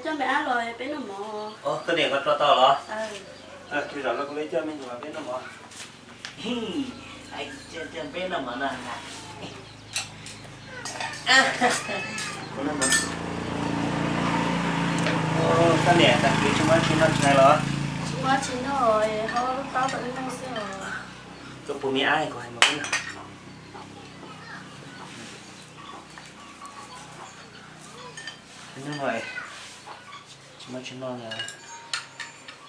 Coj me ab los peb noj mov. Koj niam, koj rau tau los? Tus zaum no kuv li coj me nyuam peb noj mov. Coj peb noj mov no na. Koj niam, tag kis tsis muaj tsis noj tshais los? Tsis muaj tsis noj, ho lub taub rau wb noj xwb os. Koj puas me ab kuv hais mas. Tsis muaj tsis noj,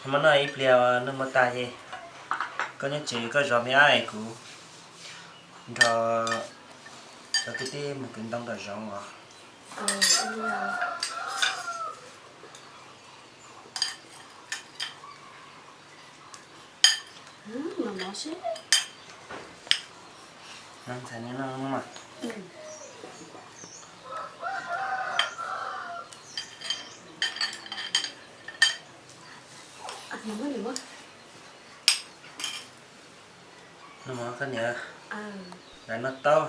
hais mas noj ib pliag noj mov tag ces koj nyob tsev koj zov me ab es kuv nrog cov kwv tij mus kwv ntoo tom zoov os. Noj mov koj niam, lawv noj taub.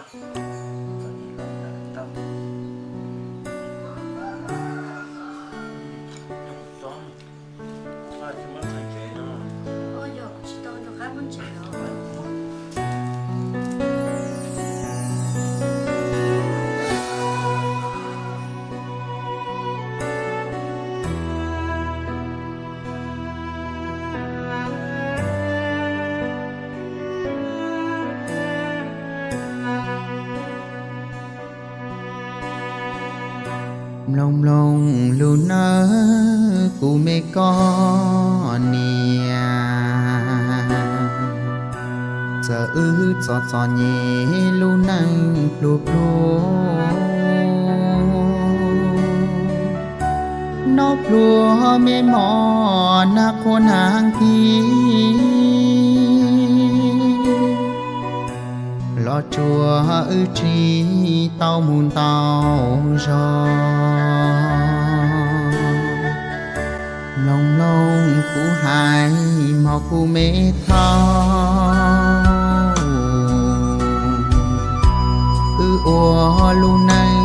Mloog mloog lub neej kuv me koj niam, txawm wb txom txom nyem lub neej pluag pluag, noj pluag me mov nag qhuav nag kis, los tsuas wb tsis tau mus ntau zog. Mloog mloog kuv hais mog kuv me thauj, wb ua lub neej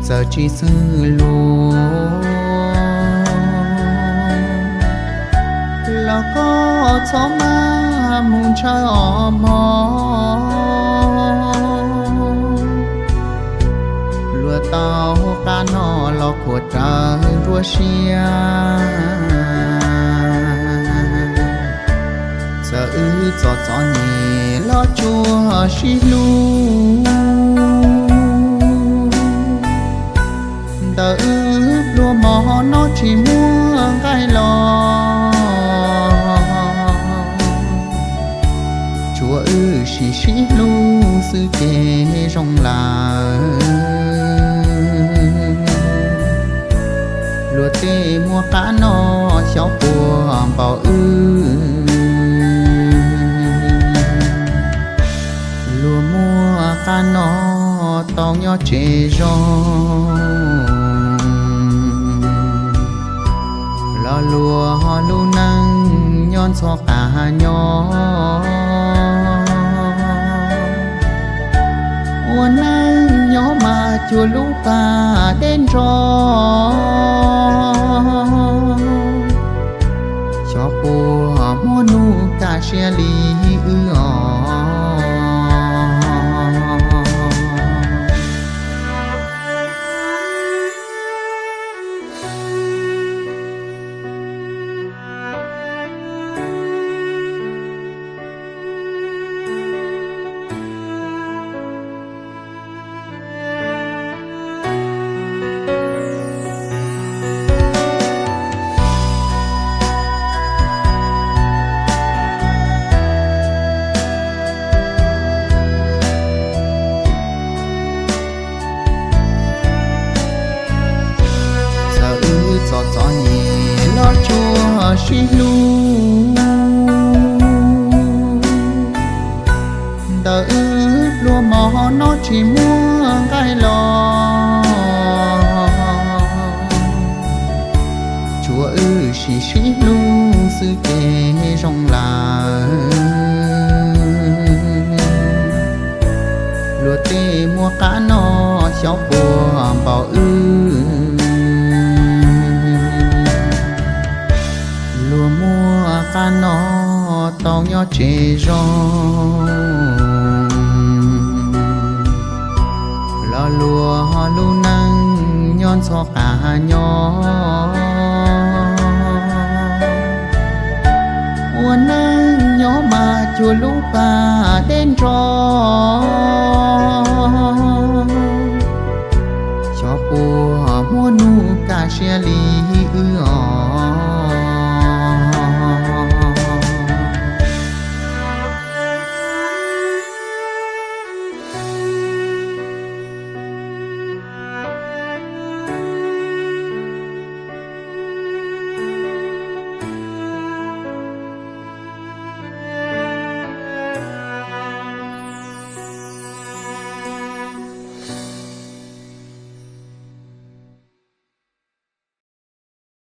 txawm tsis xws luag, los koj txhob maj mus ntshaw os mog. Luag tau qab noj los khuam rawv nruab siab, txawm wb txom txom nyem los tsuas sib hlub. Ntawm wb pluag mov noj tsis muaj nqaij los, tsuas wb sim sib hlub xwb ces zoo lawm. Luag tej muaj qab noj xyov puas npaum wb, luag muaj qab noj tau nyob tsev zoo, los luag lub neej nyob ntxhov qab nyob. Ua neej nyob mas cuag lub pas deb nrog, xyov puas muaj hnub kaj siab li wb os. Txawm wb txom txom nyem los tsuas sib hlub, ntawm wb pluag mov noj tsis muaj nqaij los, tsuas wb sim sib hlub xwb ces zoo lawm. Luag tej muaj qab noj xyov puas npaum wb, nyob tsev zoo, lo lus lub neej nyob ntxhov qab nyob.